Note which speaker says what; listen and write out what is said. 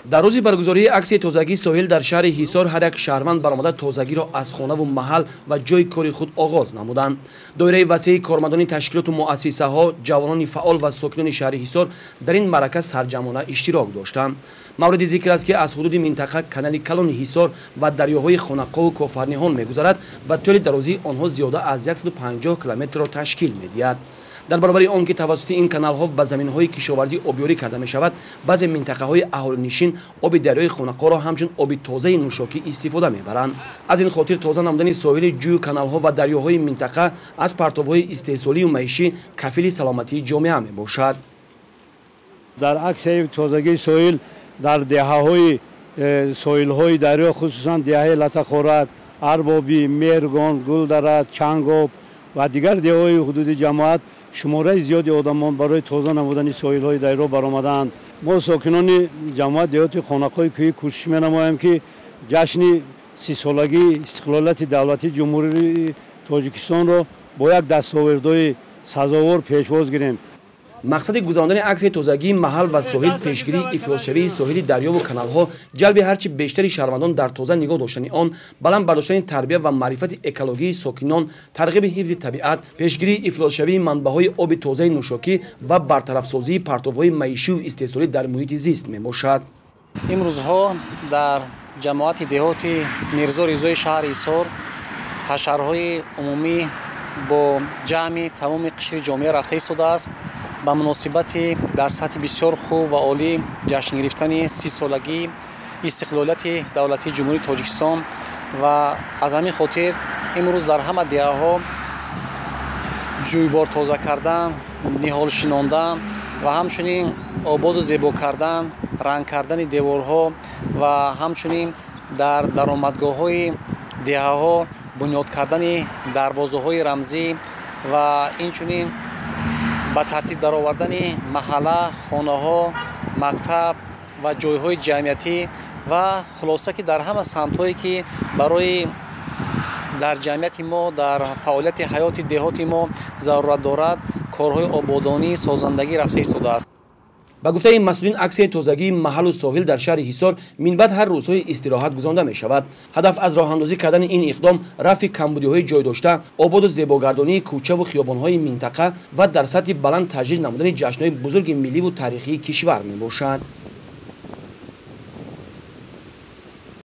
Speaker 1: Дар рӯзи баргузории аксияи тозагии соҳил дар шаҳри Ҳисор ҳар як шаҳрванд баромада тозагиро аз хонаву маҳал ва ҷойи кори худ оғоз намуданд. Доираи васеи кормандони ташкилоту муассисаҳо, ҷавонони фаъол ва сокинони шаҳри Ҳисор дар ин маърака сарҷамъона иштирок доштанд. Мавриди зикр аст, ки аз ҳудуди минтақа канали калони Ҳисор ва дарёҳои Хонақову Кофарниҳон мегузарад ва тӯли дарозии онҳо зиёда аз 150 километрро ташкил медиҳад. Дар баробари он ки тавассути ин каналҳо ба заминҳои кишоварзӣ обёрӣ карда мешавад, баъзе минтақаҳои аҳолинишин оби дарёи Хонақоро ҳамчун оби тозаи нӯшокӣ истифода мебаранд. Аз ин хотир тоза намудани соҳили ҷӯю каналҳо ва дарёҳои минтақа аз партовҳои истеҳсолию маишӣ кафили саломатии ҷомеа мебошад.
Speaker 2: Дар аксияи тозагии соҳил дар деҳаҳои соҳилҳои дарё, хусусан деҳаи Латахорак, Арбобӣ, Меҳргон, Гулдара, Чангоб ва дигар деҳаҳои ҳудуди ҷамоат шумораи зиёди одамон барои тоза намудани соҳилҳои дарё баромадаанд. Мо сокинони ҷамоат деҳоти Хонақои кӯҳӣ кӯшиш менамоем, ки ҷашни 30-солагии истиқлолияти давлатии Ҷумҳурии Тоҷикистонро бо як дастовардҳои сазовор пешвоз гирем.
Speaker 1: Мақсади гузарондани аксияи тозагии маҳал ва соҳил пешгирии ифлосшавии соҳили дарёву каналҳо, ҷалби ҳарчи бештари шаҳрвандон дар тоза нигоҳ доштани он, баланд бардоштани тарбия ва маърифати экологии сокинон, тарғиби ҳифзи табиат, пешгирии ифлосшавии манбаъҳои оби тозаи нӯшокӣ ва бартарафсозии партовҳои маишию истеҳсолӣ дар муҳити зист мебошад.
Speaker 3: Имрӯзҳо дар ҷамоати деҳоти Мирзо Ризои шаҳри Ҳисор ҳашарҳои умумӣ бо ҷамъи тамоми қишри ҷомеа рафта истодааст. Ба муносибати дар сатҳи бисёр хуб ва олӣ ҷашн гирифтани 30-солагии истиқлолияти давлатии Ҷумҳурии Тоҷикистон ва аз ҳамин хотир имрӯз дар ҳама деҳаҳо ҷӯйбор тоза кардан, ниҳол шинондан ва ҳамчунин ободу зебо кардан, ранг кардани деворҳо ва ҳамчунин дар даромадгоҳҳои деҳаҳо бунёд кардани дарвозаҳои рамзӣ ва инчунин ба тартиб даровардани маҳалла, хонаҳо, мактаб ва ҷойҳои ҷамъиятӣ ва хулоса ки дар ҳама самтҳое ки барои дар ҷамъияти мо, дар фаъолияти ҳаёти деҳоти мо зарурат дорад, корҳои ободонӣ, созандагӣ рафта истодааст.
Speaker 1: Ба гуфтаи масъулин, аксияи тозагии маҳаллу соҳил дар шаҳри Ҳисор минбаъд ҳар рӯзҳои истироҳат гузаронда мешавад. Ҳадаф аз роҳандозӣ кардани ин иқдом рафъи камбудиҳои ҷой дошта, ободу зебогардонии кӯчаву хиёбонҳои минтақа ва дар сатҳи баланд таҷлил намудани ҷашнҳои бузурги милливу таърихии кишвар мебошад.